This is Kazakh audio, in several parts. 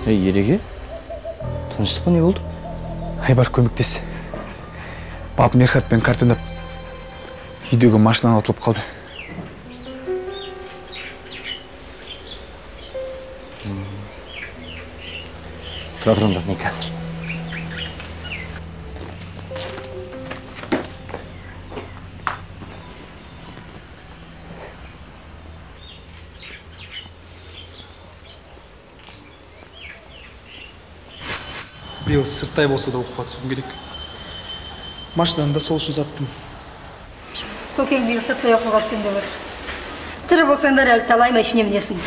Ей, Ереке, тыныштық па, не болды? Айбар, көмектес. Баб Мерхатпен карта ойнап, үйдегі машинадан ұтылып қалды. Тұра тұрыңдар, мен қазір. Биыл сырттай болса да оқуға түсуім керек. Машинаны да сол үшін саттым. Көкең биыл сырттай оқуға түссем деп отыр. Тірі болсаңдар әлі талай машина мінесің.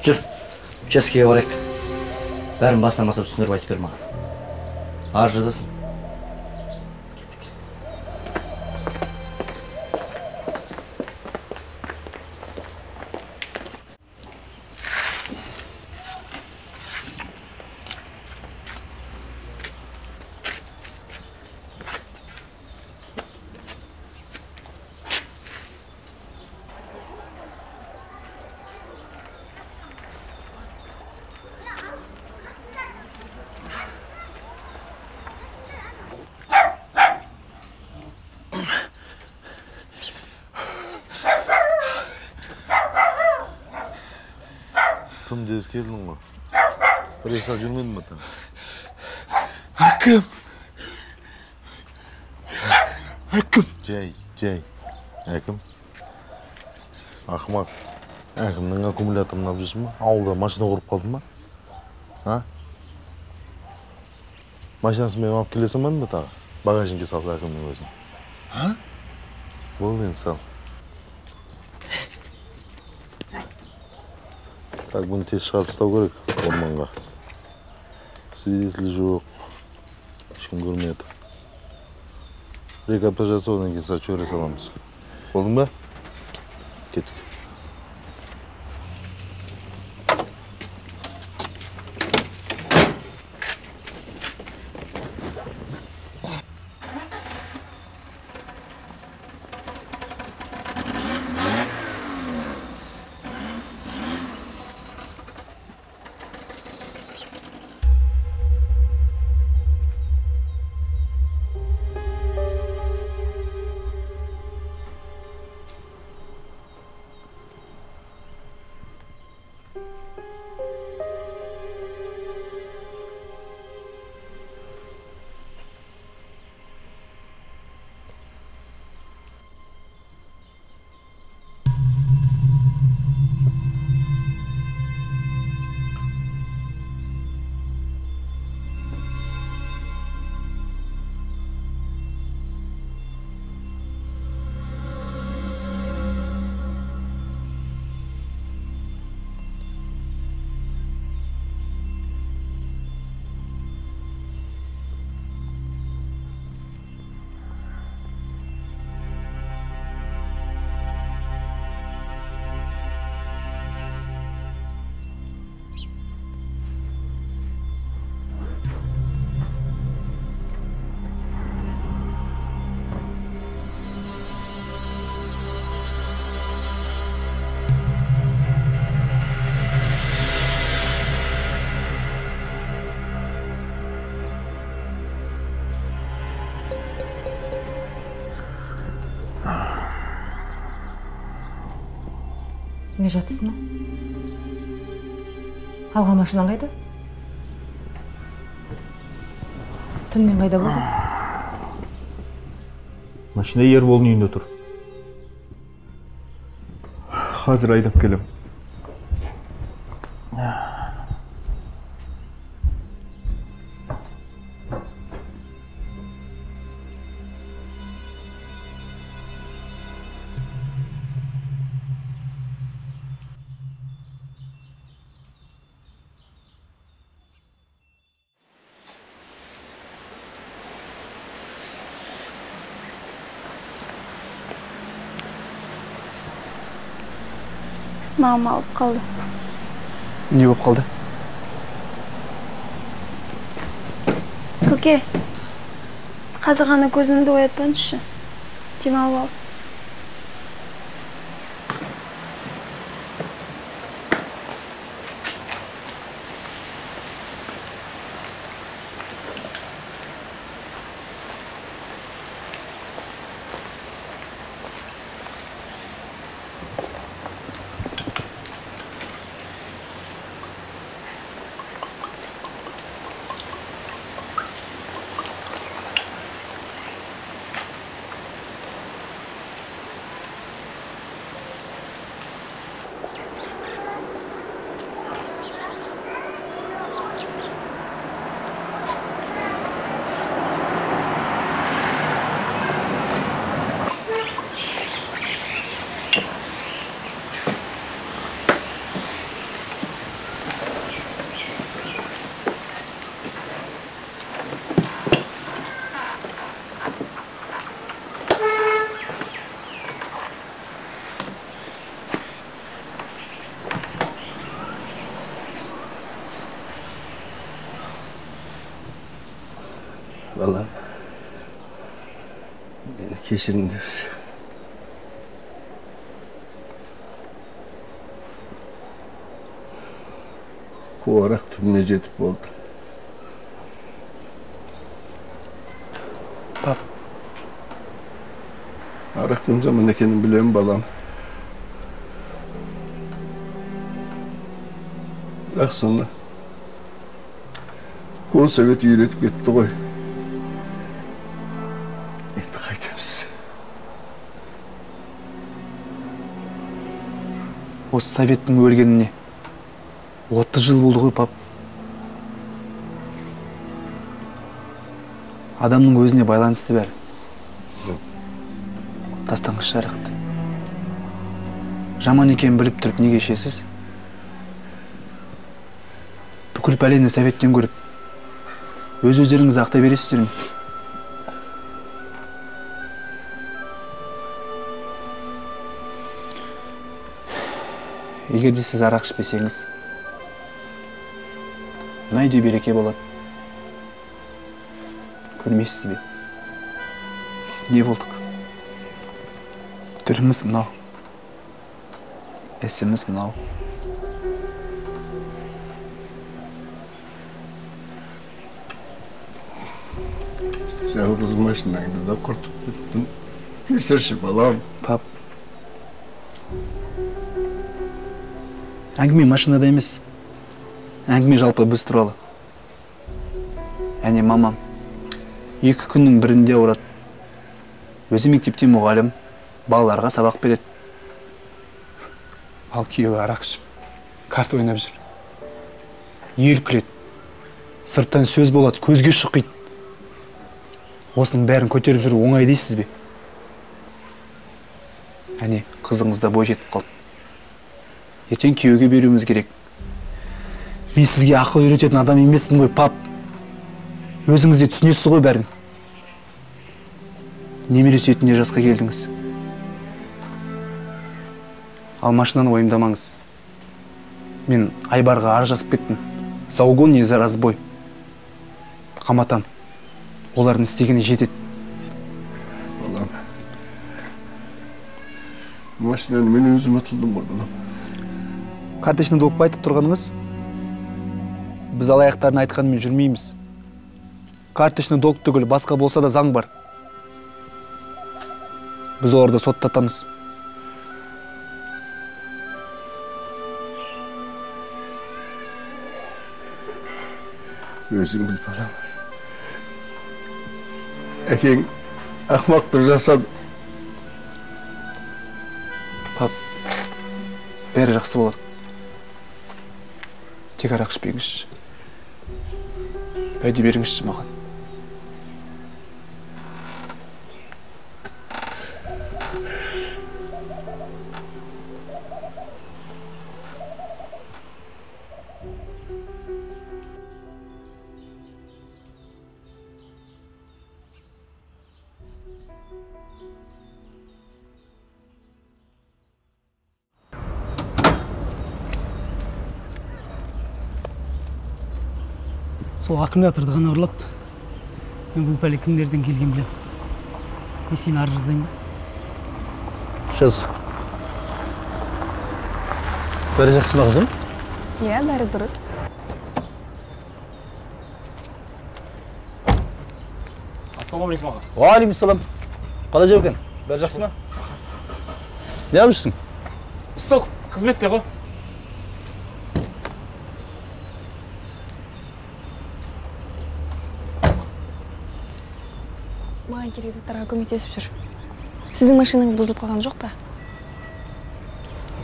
Жүр, учаскеге барайық. Бәрін басынан бастап түсіндіріп айтып бер маған. Арыз жазасың. Тым тез келдің ғой. Бір екі сағат жүрмедің бе таң? Әкім! Әкім! Жай, жай. Әкім. Ақымақ. Әкімнің аккумуляторын алып жүрсің ба? Ауылда машина ұрып қалдың ба? А? Машинасын мен алып келе салмадың ба тағы? Багажникке салып әкімнің өзін. А? Болды енді сал. Так, бұны тез шығарып тастау керек орманға. Свидетель жоқ. Ешкім көрмеді. Бір-екі апта жасап, одан кейін сатып жібере саламыз. Болдың ба? Кеттік. Не жатсың? Алған машинаң қайда? Түнімен қайда болдың? Машина Ерболдың үйінде тұр. Қазір айдап келем. Мама алып қалды. Не болып қалды? Көке, қазір ғана көзімді оятпаңызшы. Демалып алсын. Балам, мені кешіріңдер. Қуарақ түбіне жетіп болды. Пап. Арақтың жаман екенін білемін, балам. Бірақ соны қол совет үйретіп кетті ғой. Енді қайтеміз. Осы советтің өлгеніне 30 жыл болды ғой, пап. Адамның өзіне байланысты бәрі. Тастаңызшы арақты. Жаман екенін біліп тұрып неге ішесіз? Бүкіл пәлені советтен көріп, өз-өздеріңізді ақтай бересіздер ме? Егер де сіз арақ ішпесеңіз, мына үйде береке болады. Көрмейсіз бе? Не болдық? Түріміз мынау. Ісіміз мынау. Жалғыз машинаңды да құртып кеттім. Кешірші, балам. Пап. Әңгіме машинада емес. Әңгіме жалпы біз туралы. Әне мамам. 2 күннің бірінде ауырады. Өзі мектепте мұғалім, балаларға сабақ береді. Ал күйеуі арақ ішіп, карта ойнап жүр. Ел күледі. Сырттан сөз болады, көзге шұқиды. Осының бәрін көтеріп жүру оңай дейсіз бе? Әне, қызыңыз да бой жетіп қалды. Ертең күйеуге беруіміз керек. Мен сізге ақыл үйрететін адам емеспін ғой, пап. Өзіңіз де түсінесіз ғой бәрін. Немере сүйетіндей жасқа келдіңіз. Ал машинаны уайымдамаңыз. Мен Айбарға арыз жазып кеттім. За угон не за разбой. Қаматам. Олардың істегені жетеді. Балам, машинаны мен өзім ұтылдым ғой, балам. Карточный долг па айтып тұрғаныңыз? Біз алаяқтардың айтқанымен жүрмейміз. Карточный долг түгіл, басқа болса да заң бар. Біз оларды соттатамыз. Өзің біл, балам. Әкең ақмақтық жасады. Пап, бәрі жақсы болады. Тек арақ ішпеңізші. Уәде беріңізші маған. Сол аккумуляторды ғана ұрлапты. Мен бұл пәле кімдерден келген білем. Мен сені арыз жазайын ба? Жаз. Бәрі жақсы ма, қызым? Иә, бәрі дұрыс. Ассалаумағалейкум, аға. Уағалейкумассалам. Қалай жаукен? Бәрі жақсы ма? Не алып жүрсің? Сол қызметте ғой. Маған керек заттарға көмектесіп жүр. Сіздің машинаңыз бұзылып қалған жоқ па?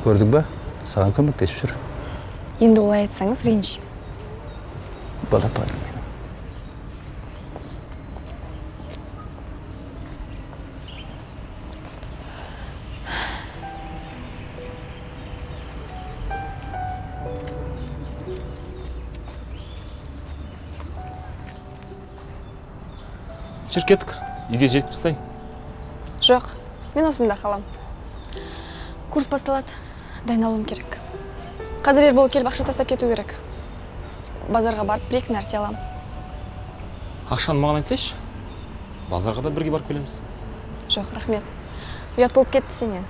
Көрдің бе? Саған көмектесіп жүр. Енді олай айтсаңыз ренжимін. Балапаным менің. Жүр кеттік. Үйге жетіп тастайын. Жоқ, мен осында қалам. Курс басталады, дайындалуым керек. Қазір Ербол келіп ақша тастап кету керек. Базарға барып бір-екі нәрсе алам. Ақшаны маған айтсайшы. Базарға да бірге барып келеміз. Жоқ, рахмет. Ұят болып кетті сенен.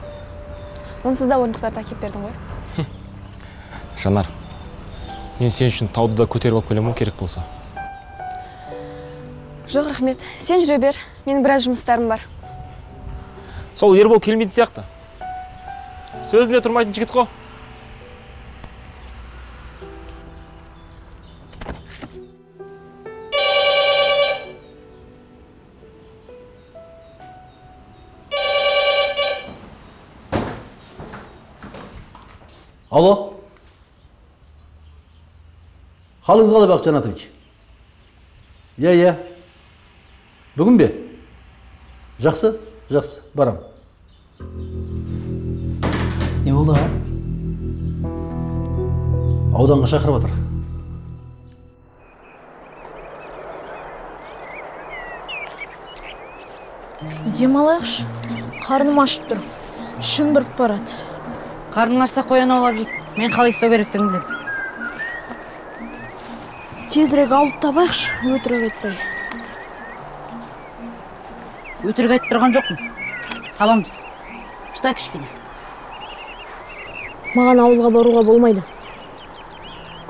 Онсыз да орындықтарды әкеп бердің ғой. Жанар, мен сен үшін тауды да көтеріп алып келемін керек болса. Жоқ, рахмет. Сен жүре бер. Менің біраз жұмыстарым бар. Сол Ербол келмейтін сияқты. Сөзінде тұрмайтын жігіт қой. Алло. Халыңыз қалай, Бақыт Жанатович? Иә, иә. Бүгін бе? Жақсы, жақсы, барам. Не болды, аға? Ауданға шақырып жатыр. Демалайықшы, қарным ашып тұр. Ішім бүріп барады. Қарның ашса қоян аулап жейді. Мен қалай істеу керектігін білемін. Тезірек ауылды табайықшы, өтірік айтпай. Өтірік айтып тұрған жоқпын. Табамыз. Шыда кішкене. Маған ауылға баруға болмайды.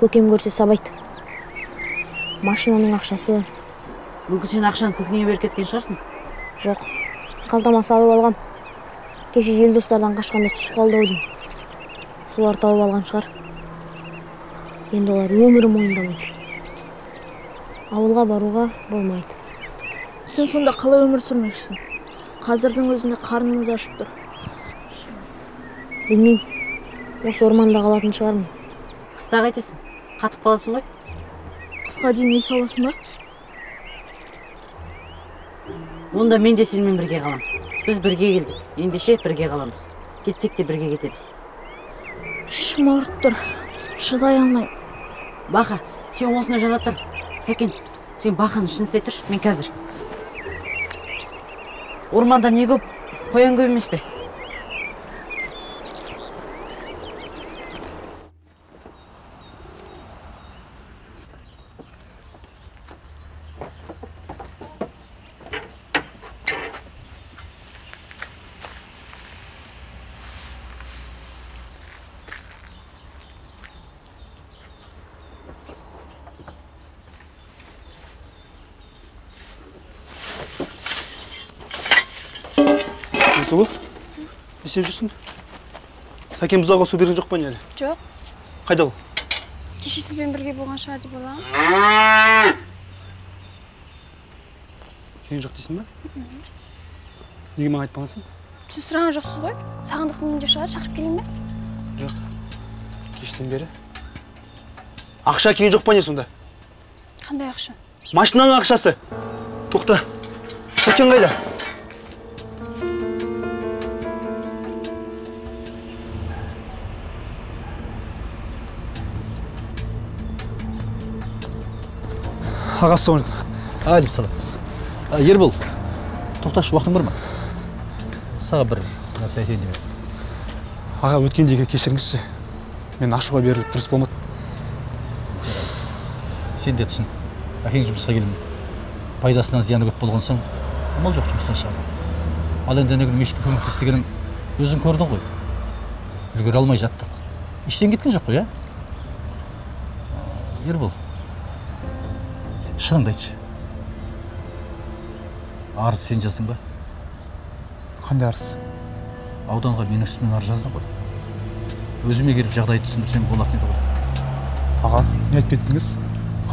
Көкем көрсе сабайды. Машинаның ақшасы. Мүмкін сен ақшаны көкеңе беріп кеткен шығарсың? Жоқ. Қалтама салып алғам. Кеше Елдостардан қашқанда түсіп қалды ау деймін. Солар тауып алған шығар. Енді олар өмірі мойындамайды. Ауылға баруға болмайды. Сен сонда қалай өмір сүрмекшісің? Қазірдің өзінде қарнымыз ашып тұр. Білмеймін. Осы орманда қалатын шығармын. Қыста қайтесің? Қатып қаласың ғой. Қысқа дейін үй саласың ба? Онда мен де сенімен бірге қалам. Біз бірге келдік. Ендеше бірге қаламыз. Кетсек те бірге кетеміз. Ішім ауырып тұр. Шыдай алмаймын. Бақа, сен осында жата тұр. Сәкен, сен Бақаның ішін істей тұршы. Мен қазір. Орманда не көп? Қоян көп емес пе? Сұлу, не істеп жүрсің? Сәкен бұзауға су берген жоқ па не әлі? Жоқ. Қайда ол? Кеше сізбен бірге болған шығар деп ойлағам. Келген жоқ дейсің ба? Неге маған айтпағансың? Сіз сұраған жоқсыз ғой. Сағындықтың үйінде шығар, шақырып келейін бе? Жоқ. Кештен бері. Ақша келген жоқ па не сонда? Қандай ақша? Машинаның ақшасы. Тоқта. Сәкен қайда? Аға, ассалаумағалейкум. Алейкумсалам. Ербол, тоқташы, уақытың бар ма? Саған бір нәрсе айтайын деп едім. Аға, өткендегі кешіріңізші. Мен ашуға беріліп дұрыс болмады. Сен де түсін. Әкең жұмысқа келмейді. Пайдасынан зияны көп болған соң, амал жоқ жұмыстан шығады. Ал енді әнеугүні мешітке көмектес дегенім Өзің көрдің ғой. Үлгере алмай жаттық. Ештеңе кеткен жоқ қой, ә? Ербол, шыныңды айтшы. Арыз сен жаздың ба? Қандай арыз? Ауданға менің үстімнен арыз жаздың ғой. Өзіме келіп жағдайды түсіндірсең болатын еді ғой. Аға, не айтып кеттіңіз?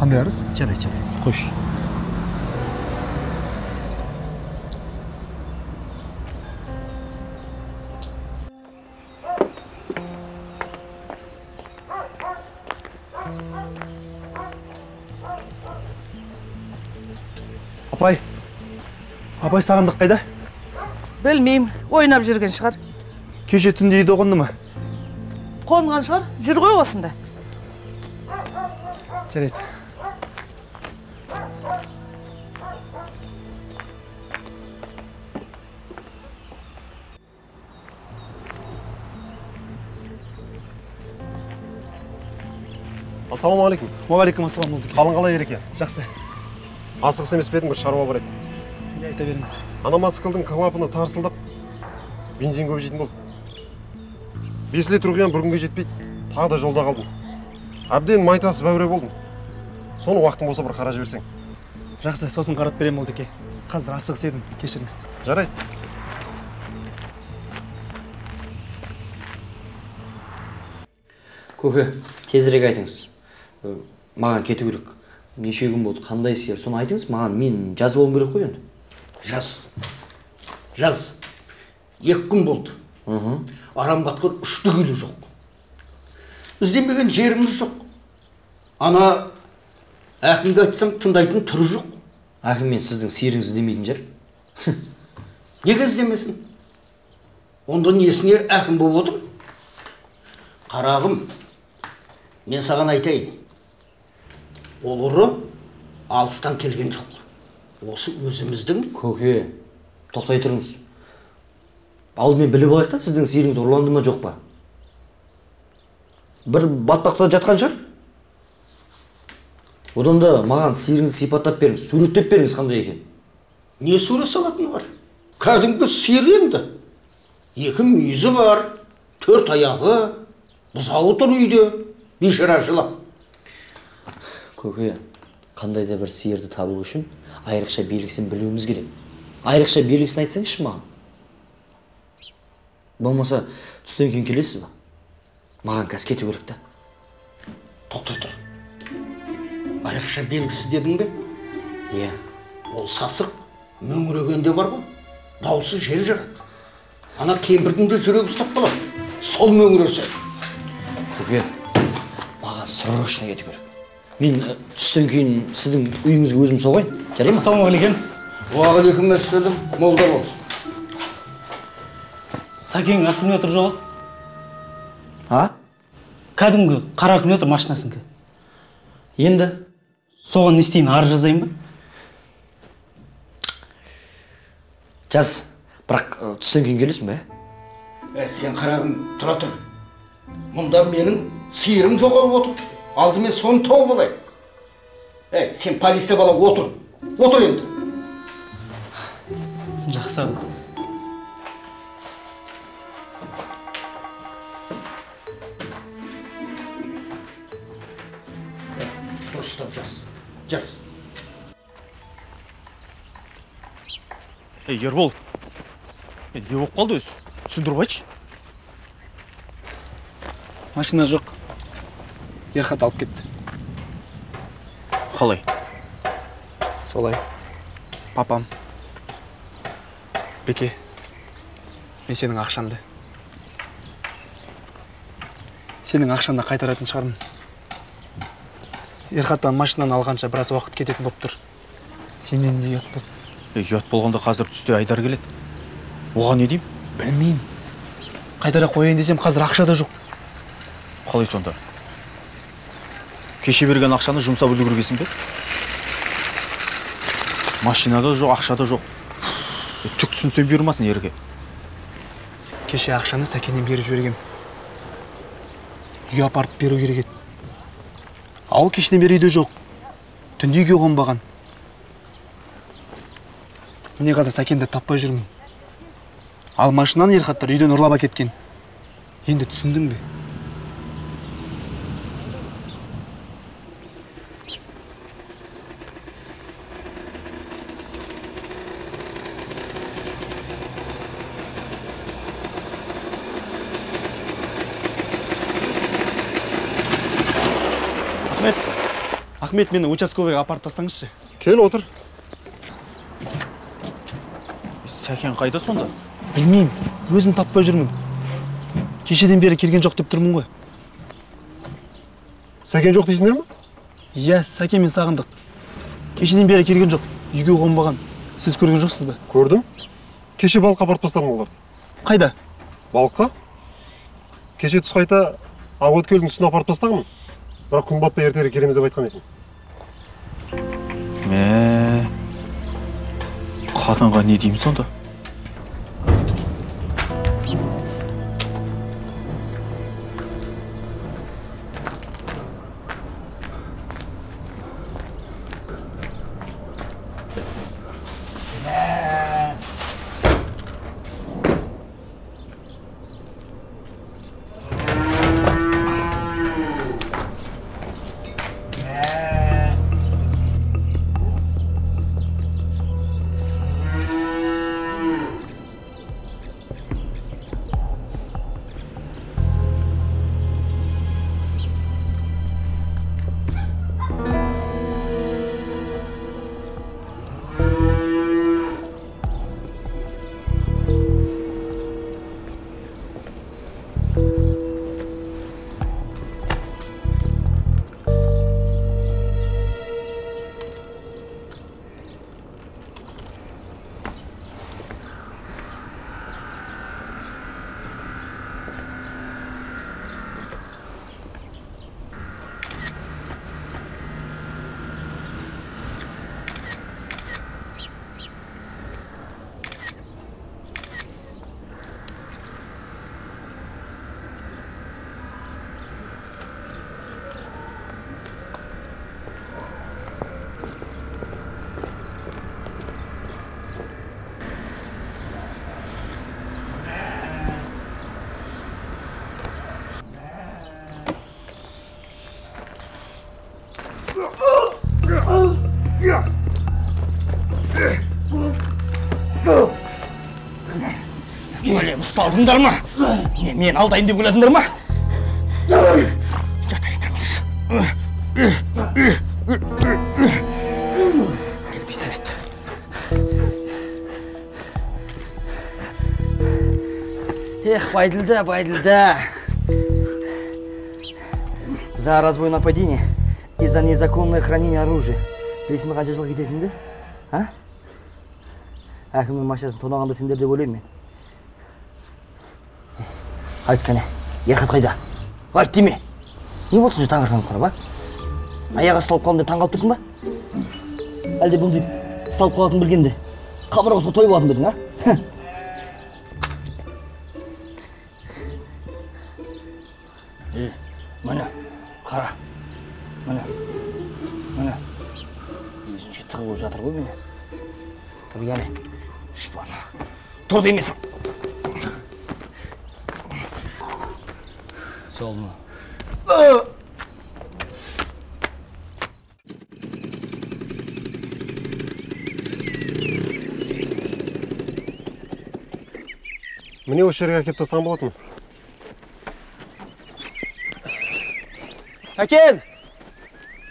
Қандай арыз? Жарайды, жарайды. Қойшы. Апай, апай, Сағындық қайда? Білмеймін, ойнап жүрген шығар. Кеше түнде үйде қонды ма? Қонған шығар, жүр ғой осында. Жарайды. Ассалаумағалейкум. Уағалейкум ассалам, Молдеке. Қалың қалай, Ереке? Жақсы. Асығыс емес пе едің, бір шаруа бар еді. Не айта беріңіз. Ана мотоциклдің клапаны тарсылдап, бензин көп жейтін болды. 5 литр құям бір күнге жетпейді, тағы да жолда қалдым. Әбден майтасыз бәуре болдым. Соны уақытың болса бір қара жіберсең. Жақсы, сосын қарап беремін, Молдеке. Қазір асығыс едім, кешіріңіз. Жарайды. Көке, тезірек айтыңыз. Маған кету керек. Неше күн болды, қандай сиыр, соны айтыңыз, маған, мен жазып алуым керек қой енді. Жаз. Жаз. 2 күн болды. Арам батқыр ұшты күйлі жоқ. Ізденбеген жеріміз жоқ. Ана әкімге айтсам тыңдайтын түрі жоқ. Әкім мен сіздің сиырыңызды іздемейтін жер. Неге іздемесін? Онда несіне әкім болып отыр? Қарағым, мен саған айтайын. Ол ұры алыстан келген жоқ. Осы өзіміздің... Көке, тоқтай тұрыңыз. Алдымен біліп алайық та, сіздің сиырыңыз ұрланды ма, жоқ па? Бір батпақта жатқан шығар. Одан да маған сиырыңызды сипаттап беріңіз, суреттеп беріңіз қандай екен. Не сурет салатыны бар? Кәдімгі сиыр енді. 2 мүйізі бар, 4 аяғы, бұзауы тұр үйде, бейшара жылап. Көке, қандай да бір сиырды табу үшін айрықша белгісін білуіміз керек. Айрықша белгісін айтсаңызшы маған. Болмаса, түстен кейін келесіз ба? Маған қазір кету керек та. Тоқтай тұр. Айрықша белгісі дедің бе? Иә. Ол сасық мөңірегенде бар ғой. Даусы жер жарады. Ана кемпірдің де жүрегі ұстап қалады. Сол мөңіресе. Көке, маған срочно кету керек. Мен түстен кейін сіздің үйіңізге өзім соғайын. Жарай ма? Ассалаумағалейкум. Уағалейкум ассалам. Молда бол. Сәкең аккумулятор жоғалды. А? Кәдімгі қара аккумулятор машинасынікі. Енді? Соған не істейін, арыз жазайын ба? Жаз, бірақ түстен кейін келесің бе? Сен қарағым, тұра тұр. Мұнда менің сиырым жоғалып отыр. Алдымен соны тауып алайық. Сен полиция бала, отыр. Отыр енді. Жақсы. Дұрыстап жаз. Жаз. Ербол, не болып қалды өзі? Түсіндіріп айтшы. Машина жоқ. Ерхат алып кетті. Қалай? Солай. Папам. Беке, мен сенің ақшаңды. Сенің ақшаңды қайтаратын шығармын. Ерхаттан машинаны алғанша біраз уақыт кететін болып тұр. Сенен де ұят болды. Ұят болғанда қазір түсте Айдар келеді. Оған не деймін? Білмеймін. Қайтара қояйын десем, қазір ақша да жоқ. Қалай сонда? Кеше берген ақшаны жұмсап үлгергесің бе? Машина да жоқ, ақша да жоқ. Түк түсінсем бұйырмасын, Ерке. Кеше ақшаны Сәкеннен беріп жібергем. Үйге апарып беру керек еді. Ал кешінен бері үйде жоқ. Түнде үйге қонбаған. Міне қазір Сәкенді таппай жүрмін. Ал машинаны Ерхаттар үйден ұрлап әкеткен. Енді түсіндің бе? Ахмет, мені участковыйға апарып тастаңызшы. Кел, отыр. Сәкен қайда сонда? Білмеймін, өзім таппай жүрмін. Кешеден бері келген жоқ деп тұрмын ғой. Сәкен жоқ дейсіңдер ме? Иә, Сәкен мен Сағындық. Кешеден бері келген жоқ, үйге қонбаған. Сіз көрген жоқсыз ба? Көрдім. Кеше балыққа апарып тастадым оларды. Қайда? Балыққа? Кеше түс қайта Ақөткелдің үстіне апарып тастағанмын. Бірақ күн батпай ертерек келеміз деп айтқан едім. Мә, қатынға не деймін сонда? Өлем, ұсталдыңдар ма? Не, мен алдайын деп ойладыңдар ма? Жат айтыңыз. Кел, пистолет. Эх, Байділда, Байділда. За разбой нападение и за незаконное хранение оружия. Білесің бе қанша жыл кететінді? А? Әкімнің машинасын тонағанда сендер деп ойлаймын мен. Айт кәне, Ерхат қайда? Айт деме. Не болсын же таңырқанып қарап, а? Аяғы ұсталып қалдым деп таңғалып тұрсың ба? Әлде бұндай ұсталып қалатынын білгенде қамыр той болатын ба едің, а? Міне, қара. Міне, міне. Өзінше тығылып жатыр ғой мені. Тұр кәне, шпана. Тұр демесің. Солма. Міне осы жерге әкеп тастаған болатын. Сәкен!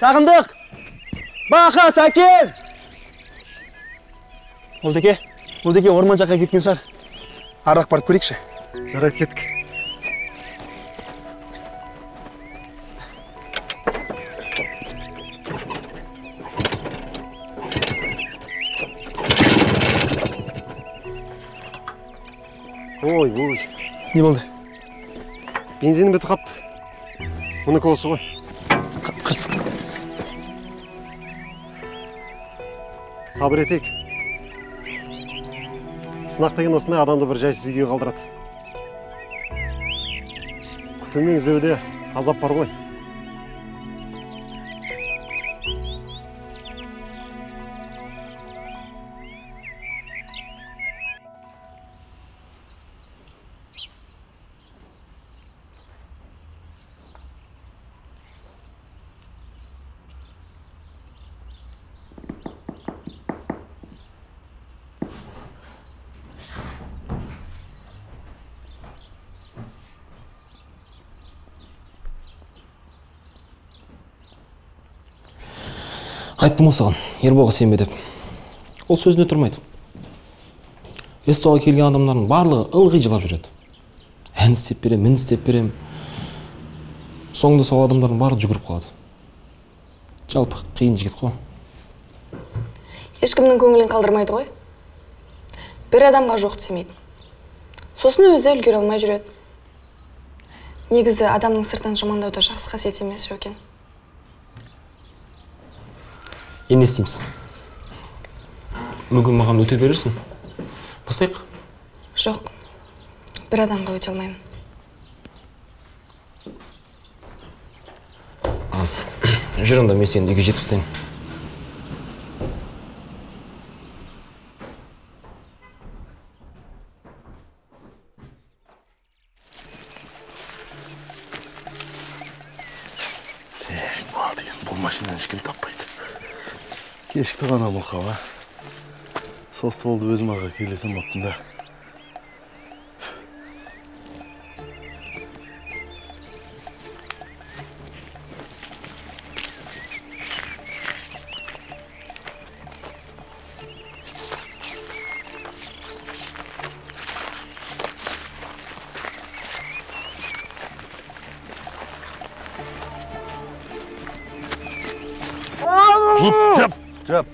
Сағындық! Бақа, Сәкен! Молдеке, Молдеке орман жаққа кеткен шығар. Арырақ барып көрейікші. Жарайды, кеттік. Ой, ой. Не болды? Бензині бітіп қапты. Мұныкі осы ғой. Қырсық. Сабыр етейік. Сынақ деген осындай адамды бір жайсыз үйге қалдырады. Күтумен іздеуде азап бар ғой. Айттым ғой саған, Ерболға сенбе деп. Ол сөзіне тұрмайды. СТО-ға келген адамдардың барлығы ылғи жылап жүреді. Ән істеп берем, мін істеп берем. Соңында сол адамдардың барлығы жүгіріп қалады. Жалпы қиын жігіт қой. Ешкімнің көңілін қалдырмайды ғой. Бір адамға жоқ демейді. Сосын өзі үлгере алмай жүреді. Негізі адамның сыртынан жамандау да жақсы қасиет емес, Жөкен. Енді не істейміз? Мүмкін маған өте берерсің? Бастайық? Жоқ. Бір адамға өте алмаймын. Жүр онда, мен сені үйге жетіп тастайын. Болды енді, бұл машинаны ешкім таппайды. Кешікті ғана мылқау, а? Сол стволды өзім аға келесем болыптым да. Жап, жап.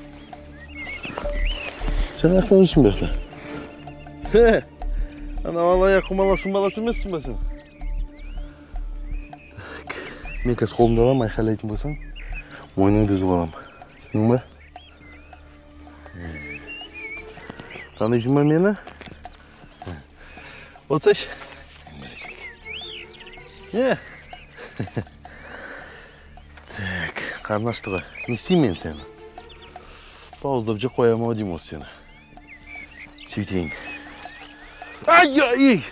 Сен аяқтан жүрсің бе жақта? Хе, анау алаяқ құмалақшының баласы емессің бе сен? Мен қазір қолымды аламын, айқайлайтын болсаң, мойныңды үзіп аламын. Түсіндің бе? Танисың ба мені? Отырсайшы. Е. Так, қарны ашты ғой. Не істеймін мен сені? Тауыздап жеп қоямын ау деймін осы сені. Сөйтейін. Ай, ай!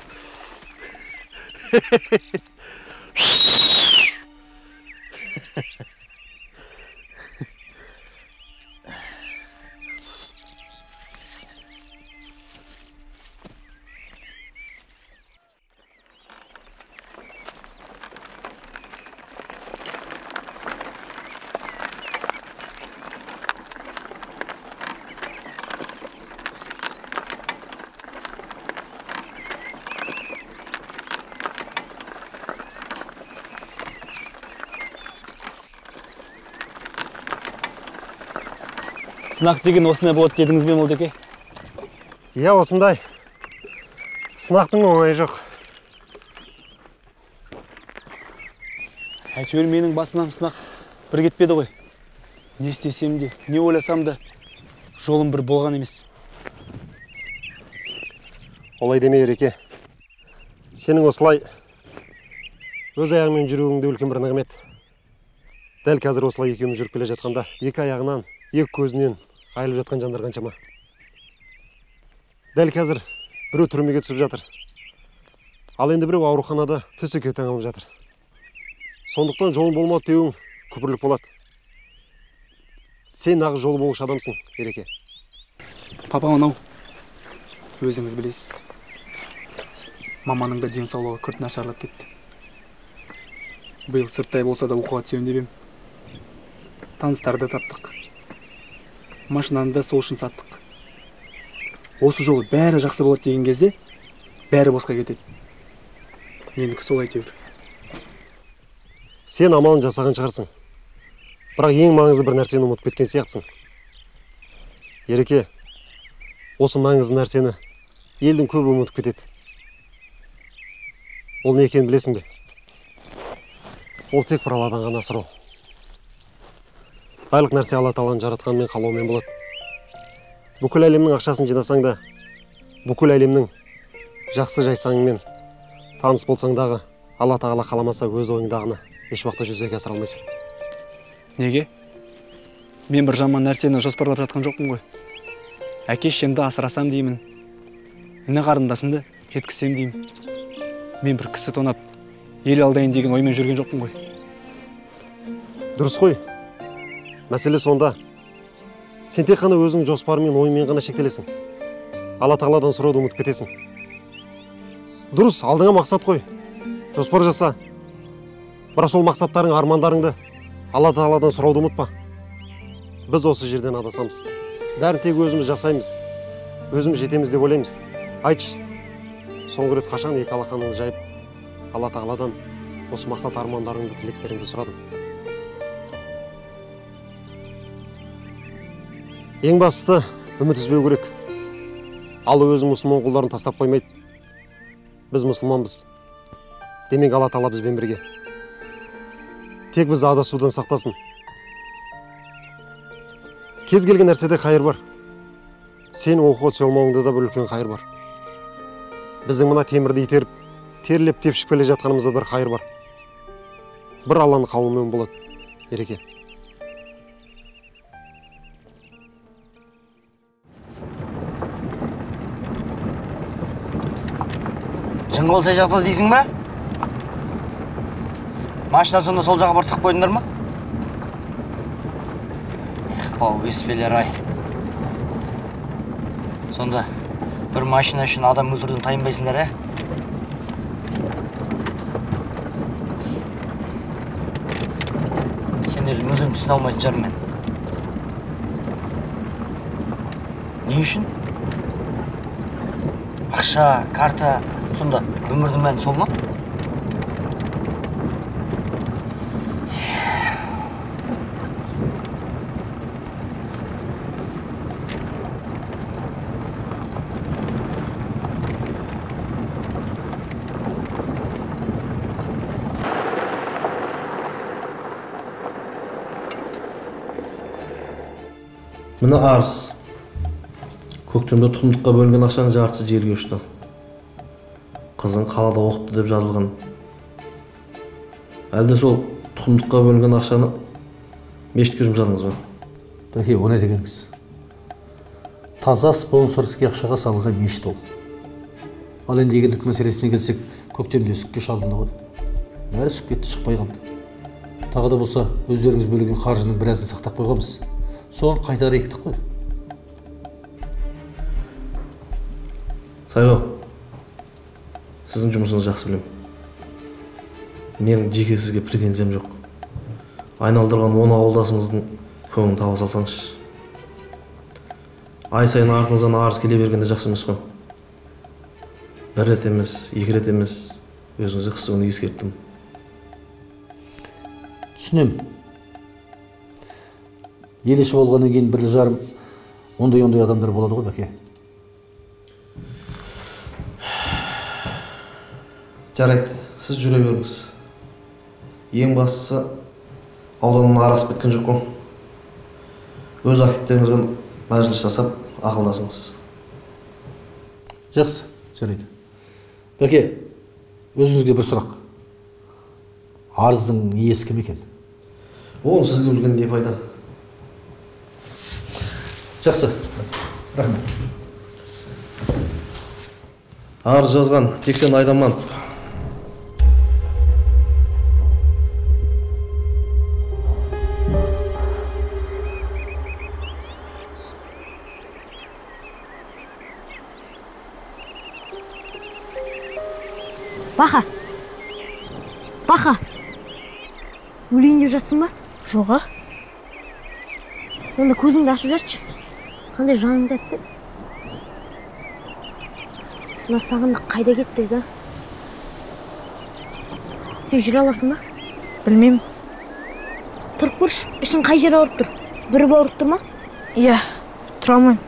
Сынақ деген осындай болады дедіңіз бе, Молдеке? Иә, осындай. Сынақтың оңайы жоқ. Әйтеуір менің басымнан сынақ бір кетпеді ғой. Не істесем де, не ойласам да, жолым бір болған емес. Олай деме, Ереке. Сенің осылай өз аяғыңмен жүруің де үлкен бір нығмет. Дәл қазір осылай екеуміз жүріп келе жатқанда, екі аяғынан, екі көзінен айырылып жатқан жандар қаншама. Дәл қазір біреу түрмеге түсіп жатыр. Ал енді біреу ауруханада төсекке таңылып жатыр. Сондықтан жолың болмады деуің күпірлік болады. Сен нағыз жолы болғыш адамсың, Ереке. Папа анау, өзіңіз білесіз. Маманың да денсаулығы күрт нашарлап кетті. Биыл сырттай болса да оқуға түсемін деп ем. Таныстарды таптық. Машинаны да сол үшін саттық. Осы жолы бәрі жақсы болады деген кезде бәрі босқа кетеді. Менікі сол әйтеуір. Сен амалын жасаған шығарсың. Бірақ ең маңызды бір нәрсені ұмытып кеткен сияқтысың. Ереке, осы маңызды нәрсені елдің көбі ұмытып кетеді. Ол не екенін білесің бе? Ол тек бір Алладан ғана сұрау. Барлық нәрсе Алла Тағаланың жаратқанымен, қалауымен болады. Бүкіл әлемнің ақшасын жинасаң да, бүкіл әлемнің жақсы жайсаңымен таныс болсаң дағы, Алла Тағала қаламаса өз ойыңдағыны еш уақытта жүзеге асыра алмайсың. Неге? Мен бір жаман нәрсені жоспарлап жатқан жоқпын ғой. Әке шешемді асырасам деймін. Іні қарындасымды жеткізсем деймін. Мен бір кісі тонап, ел алдайын деген оймен жүрген жоқпын ғой. Дұрыс қой. Мәселе сонда. Сен тек қана өзің жоспарымен, оймен ғана шектелесің. Алла Тағаладан сұрауды ұмытып кетесің. Дұрыс, алдыңа мақсат қой. Жоспар жаса. Бірақ сол мақсаттарың, армандарыңды Алла Тағаладан сұрауды ұмытпа. Біз осы жерден адасамыз. Бәрін тек өзіміз жасаймыз, өзіміз жетеміз деп ойлаймыз. Айтшы, соңғы рет қашан екі алақаныңды жайып, Алла тағаладан осы мақсат армандарыңды, тілектеріңді сұрадың? Ең бастысы, үміт үзбеу керек. Алла өзі мұсылман құлдарын тастап қоймайды. Біз мұсылманбыз. Демек Алла тағала бізбен бірге. Тек бізді адасудан сақтасын. Кез келген нәрседе қайыр бар. Сен оқуға түсе алмауыңда да бір үлкен қайыр бар. Біздің мына темірді итеріп, терлеп тепшіп келе жатқанымызда бір қайыр бар. Бір Алланың қалауымен болады, Ереке. Жыңғыл сай жақта дейсің ба? Машина сонда сол жаққа барып тығып қойдыңдар ма? Эх, бау, еспелер ай. Сонда бір машина үшін адам өлтіруден тайынбайсыңдар, ә? Сендерді мүлдем түсіне алмайтын шығармын мен. Не үшін? Ақша, карта, сонда өмірдің мәні сол ма? Міне арыз. Көктемде тұқымдыққа бөлінген ақшаның жартысы желге ұшты. Қызың қалада оқыпты деп жазылған. Әлде сол тұқымдыққа бөлінген ақшаны мешітке жұмсадыңыз ба? Бәке, о не дегеніңіз? Таза спонсорский ақшаға салынған мешіт ол. Ал енді егіндік мәселесіне келсек, көктемде сүтке шалынды ғой. Бәрі сүт кетті, шықпай қалды. Тағы да болса, өздеріңіз бөлген қаржының біразын сақтап қойғанбыз. Соған қайтара ектік қой. Сайлау, сіздің жұмысыңызды жақсы білемін. Менің жеке сізге претензиям жоқ. Айналдырған 10 ауылдасыңыздың көңілін таба салсаңызшы. Ай сайын артыңыздан арыз келе бергенде жақсы емес қой. Бір рет емес, екі рет емес, өзіңізге қыстыгүні ескерттім. Түсінемін. Ел іші болғаннан кейін бірлі-жарым ондай-ондай адамдар болады ғой, бәке. Жарайды, сіз жүре беріңіз. Ең бастысы, ауданнан арасы біткен жоқ қой. Өз активтеріңізбен мәжіліс жасап, ақылдасыңыз. Жақсы, жарайды. Бәке, өзіңізге бір сұрақ. Арыздың иесі кім екен? Оны сізге білген не пайда? Жақсы, рахмет. Арыз жазған Жексен Айдаманов. Баха! Баха! Өлейін деп жатсың ба? Жоға. Онда көзіңді ашып жатшы. Қандай жаның тәтті. Мына Сағындық қайда кетті өзі, а? Сен жүре аласың ба? Білмеймін. Тұрып көрші, ішің қай жері ауырып тұр? Бір ауырып тұр ма? Иә, тұра алмаймын.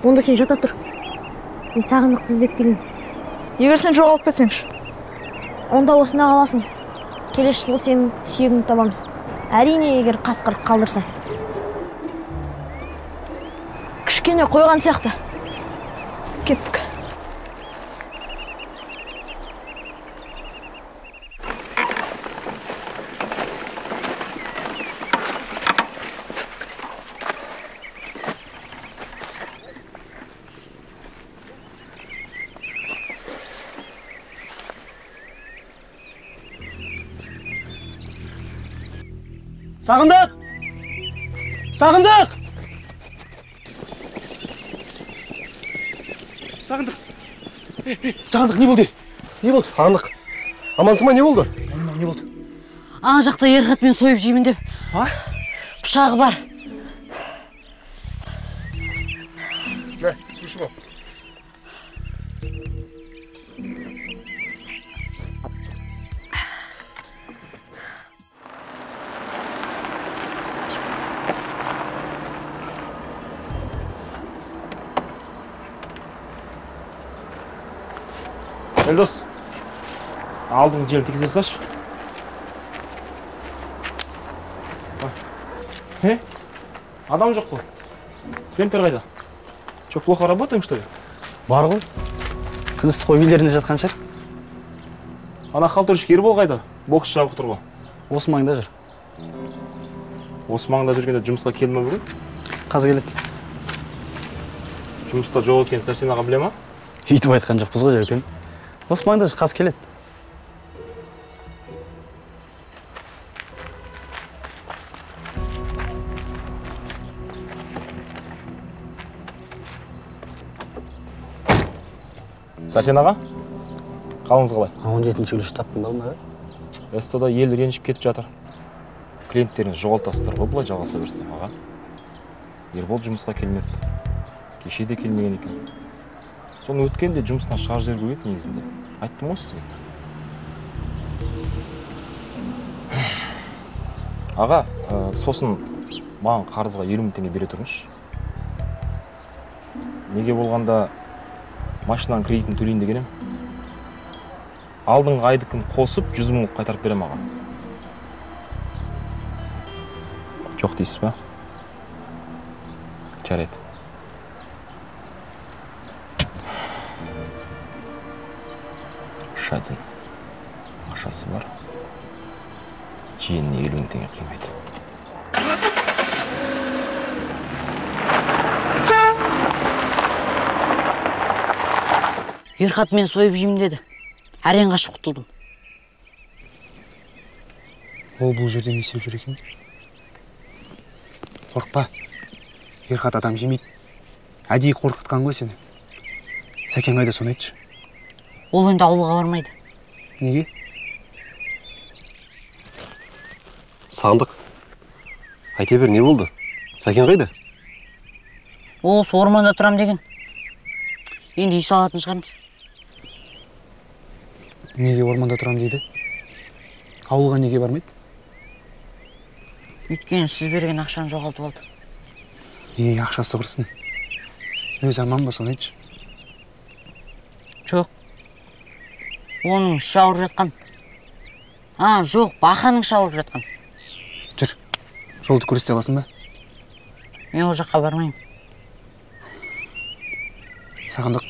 Онда сен жата тұр. Мен Сағындықты іздеп келейін. Егер сен жоғалып кетсеңші? Онда осында қаласың. Келесі жылы сенің сүйегіңді табамыз. Әрине, егер қасқыр қалдырса. Кішкене қойған сияқты. Кеттік. Сағындық! Сағындық! Сағындық! Сағындық, не болды? Не болды? Сағындық, амансың ба, не болды? Не болды? Ана жақта Ерхат мен сойып жеймін деп. А? Пышағы бар. Мә, су ішіп ал. Елдос, алдыңғы желін тигізе салшы. Е? Адам жоқ қой. Клиенттер қайда? Че, плохо работаем, что ли? Бар ғой. Күн ыстық қой, үйлерінде жатқан шығар. Ана халтурщик Ербол қайда? Бокс жабық тұр ғой. Осы маңда жүр. Осы маңда жүргенде жұмысқа келді ме бүгін? Қазір келеді. Жұмыста жоқ екенін Сәрсен аға біле ма? Өйтіп айтқан жоқпыз ғой, Жәукен. Осы маңда жүр, қазір келеді. Сәрсен аға, қалыңыз қалай? 17-ші ключ таптың ба мына? СТО-да ел ренжіп кетіп жатыр. Клиенттерін жоғалтасыздар ғой, бұлай жалғаса берсе, аға. Ербол жұмысқа келмепті. Кеше де келмеген екен. Соны өткенде жұмыстан шығарып жіберу керек негізінде. Айттым ғой сізге. Аға, сосын маған қарызға 50 000 теңге бере тұрыңызшы. Неге болғанда машинаның кредитін төлейін деген едім. Алдыңғы айдікін қосып 100 000 қайтарып берем аға. Жоқ дейсіз ба? Жарайды. Шадин. Ақшасы бар. Жиеніне 50 000 теңге қимайды. Ерхат мен сойып жеймін деді. Әрең қашып құтылдым. Ол бұл жерде не істеп жүр екен? Қорықпа. Ерхат адам жемейді. Әдейі қорқытқан ғой сені. Сәкен қайда, соны айтшы. Ол енді ауылға бармайды. Неге? Сандық. Айта бер, не болды? Сәкен қайда? Ол осы орманда тұрам деген. Енді үй салатын шығармыз. Неге орманда тұрам дейді? Ауылға неге бармайды? Өйткені сіз берген ақшаны жоғалтып алды. Ей, ақшасы құрсын. Өзі аман ба, соны айтшы. Жоқ. Оның іші ауырып жатқан. А, жоқ, бақаның іші ауырып жатқан. Жүр, жолды көрсете аласың ба? Мен ол жаққа бармаймын. Сағындық,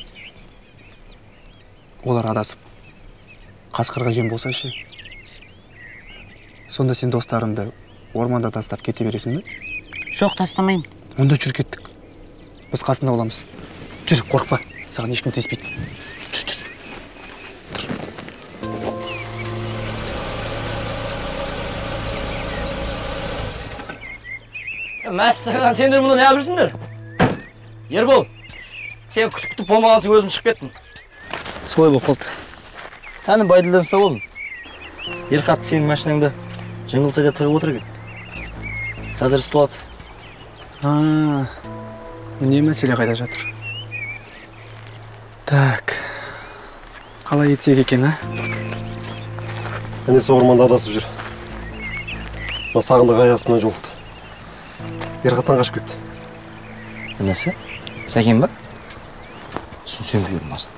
олар адасып, қасқырға жем болса ше? Сонда сен достарыңды орманда тастап кете бересің бе? Жоқ, тастамаймын. Онда жүр, кеттік. Біз қасында боламыз. Жүр, қорықпа, саған ешкім тиіспейді. Жүр, жүр. Мәссаған, сендер мұнда не алып жүрсіңдер? Ербол, сен күтіп-күтіп болмаған соң өзім шығып кеттім. Солай болып қалды. Әні Байділден ұстап алдым. Ерхат сенің машинаңды жыңғыл сайда тығып отыр екен. Қазір ұсталады. Міне мәселе қайда жатыр. Так, қалай етсек екен, а? Інісі орманда адасып жүр. Мына Сағындық аясынан жолықты. Ерхаттан қашып кетті. Інісі? Сәкен ба? Түсінсем бұйырмасын.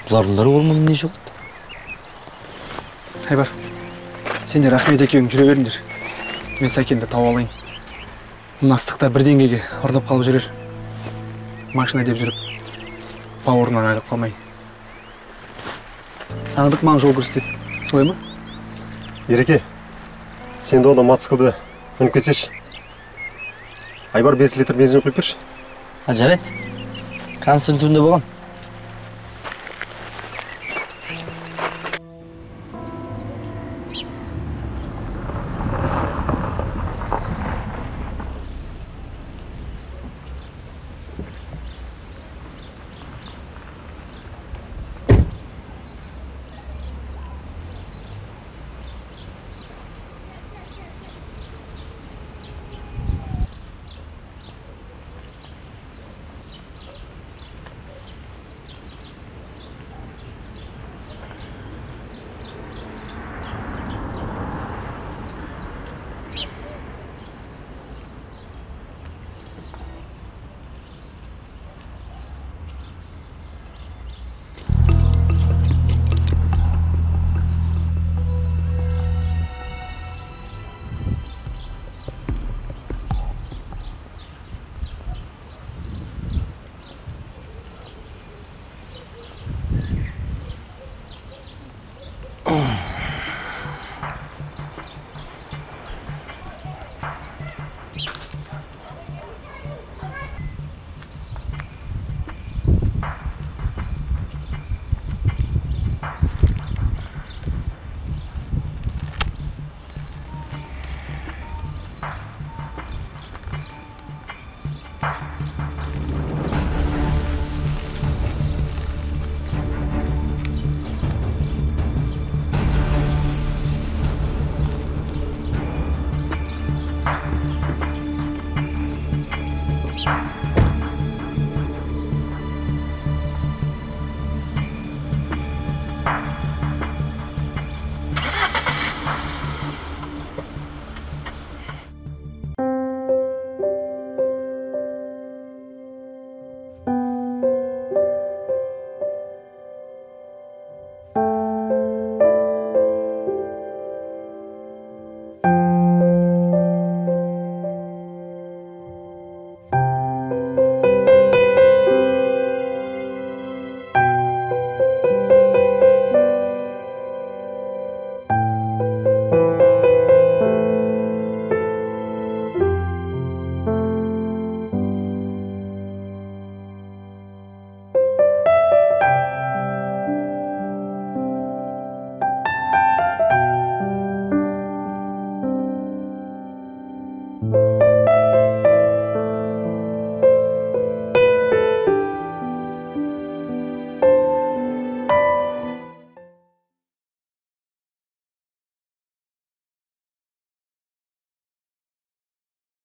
Бұлардың орманда не жоғалды? Айбар, сендер Ахмет екеуің жүре беріңдер. Мен Сәкенді тауып алайын. Мына ыстықта бірдеңеге ұрынып қалып жүрер. Машина деп жүріп, бауырынан айырылып қалмай. Сағындық маған жол көрсетеді. Солай ма? Ереке, сен де онда мотоциклді мініп кетсеші. Айбар 5 литр бензин құйып берші. Жарайды. Константинде болған.